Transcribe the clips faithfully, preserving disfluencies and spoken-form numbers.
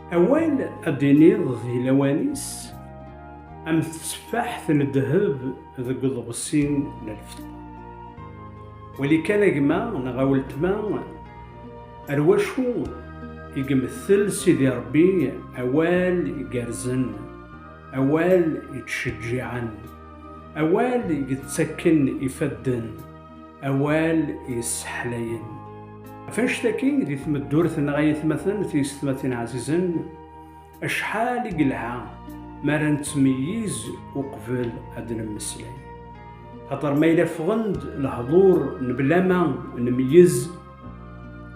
Awal ad d-tiniḍ di lawan-is am ttseffaḥt n ddheb deg uḍebsi n lfeṭṭa. Wali kan a gma neɣ a weltma, ar wacu i imettel Sidi Ṛebbi awal igerrzen, awal ittcejjiɛen, awal yettakken ifadden, awal yesseḥlayen. Ɣef annect-agi, di tmeddurt-nneɣ ay atmaten, tiyessetmatin ɛzizen, acḥal i yelha mi ara nettmeyyiz uqbel ad d-nemmeslay. Xaṭer ma yella ffɣen-d lehdur mebla ma nmeyyez,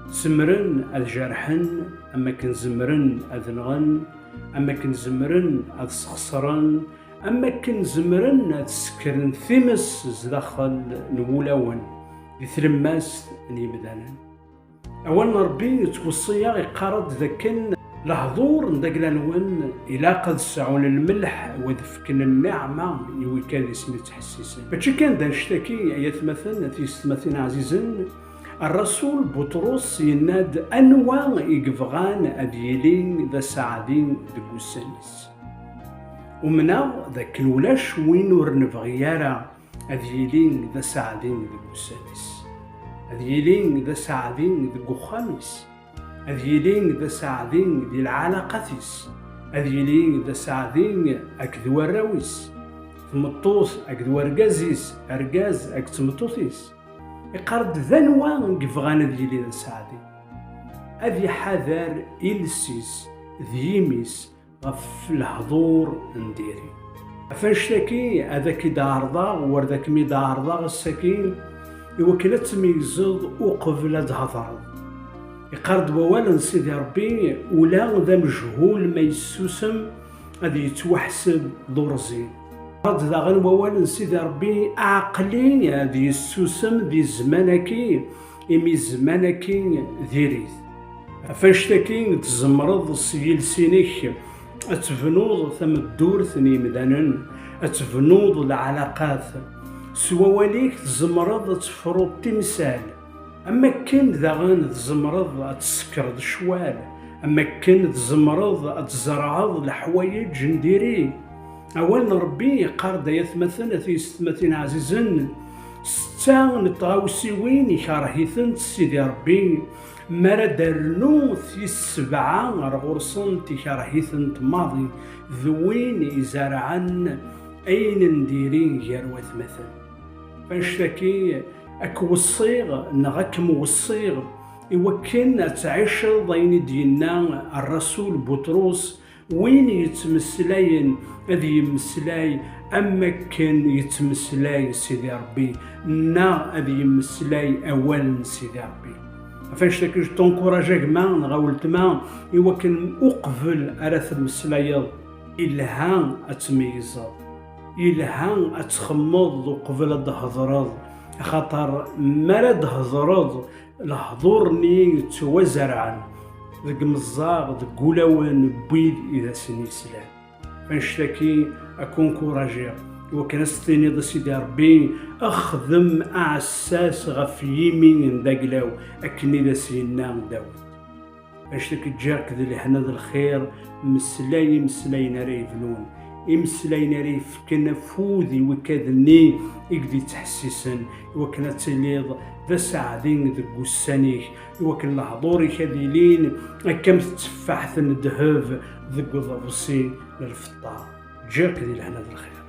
zemren ad jerḥen, am akken zemren ad nɣen, am akken zemren ad sxeṣren, am akken zemren ad sekren times zdaxel n wulawen di tlemmast n yimdanen. Awal n Ṛebbi yettweṣṣi-yaɣ, iqqar-d dakken lehdur n dagla-nwen ilaq ad sɛun lmelḥ, u ad fken nniɛma i wikad i sen-ittḥessisen. Mačči kan d annect-agi, ay atmaten, tiyessetmatin ɛzizen, Rrasul Buṭrus yenna-d anwa i yebɣan ad yili d aseɛdi deg ussan-is. Umneɣ dakken ulac win ur nebɣi ara ad yili d aseɛdi deg ussan-is, ad yili d aseɛdi deg uxxam-is, ad yili d aseɛdi di lɛalaqat-is, ad yili d aseɛdi akked warraw-is, tmeṭṭut akked wergaz-is, argaz akked tmeṭṭut-is. Iqqar-d d anwa i yebɣan ad yili d aseɛdi. Ad iḥader iles-is d yimi-s ɣef lehdur n diri. Ɣef annect-agi, ad ak-id-ɛerḍeɣ, war d akem-id-ɛerḍeɣ ass-agi, i wakken ad tmeyyzeḍ uqbel ad d-hedreḍ. Iqqar-d wawal n Sidi Ṛebbi, ula d amejhul ma yessusem, ad yettwaḥseb d urẓi. Iqqar-d daɣen wawal n Sidi Ṛebbi, aɛeqli ad yessusem di zzman-agi, imi zzman-agi diri-t. Ɣef annect-agi, tzemreḍ s yiles-inek ad tebnuḍ tameddurt n yimdanen, ad tebnuḍ lɛalaqat. S wawal-ik tzemreḍ ad tefruḍ timsal. Am akken daɣen tzemreḍ ad tsekreḍ ccwal. Am akken tzemreḍ ad tzerɛeḍ leḥwayeǧ n diri. Awal n Ṛebbi iqqar-d, ay atmaten, a tiyessetmatin ɛzizen, setta n tɣawsiwin ikerh-itent Sidi Ṛebbi, mi ara d-rnu tis sebɛa ar ɣur-sent ikerh-itent maḍi, d win izerɛen ayen n diri gar watmaten. Annect-agi, ad k-weṣṣiɣ neɣ ad kem-weṣṣiɣ i wakken ad tɛiceḍ ayen i d-yenna Rrasul Buṭrus, win yettmeslayen ad yemmeslay am akken yettmeslay Sidi Ṛebbi, neɣ ad yemmeslay awal n Sidi Ṛebbi. Ɣef annect-agi, je t'encourage a gma neɣ a weltma i wakken uqbel ara temmeslayeḍ, yelha ad tmeyyzeḍ, yelha ad txemmeḍ uqbel ad d-hedreḍ, axaṭer mi ara d-hedreḍ, lehdur-nni ttwazerɛen deg imeẓẓaɣ, deg wulawen n wid i d asen-yeslan. Annect-agi, ad k-encouragiɣ i wakken ad s-tiniḍ a Sidi Ṛebbi, xdem aɛessas ɣef yimi n daglaw, akken i d as-yenna Dawed. Annect-agi, ǧǧiɣ-k di lehna d lxir, meslay imeslayen ara yebnun, imeslayen ara yefken afud i wikad-nni i k-d-ittḥessisen, i wakken ad tiliḍ d aseɛdi deg ussan-ik, i wakken lehdur-ik ad ilin akka am tetteffaḥt n ddheb deg uḍebsi n lfeṭṭa. Ǧǧiɣ-k di lehna d lxir.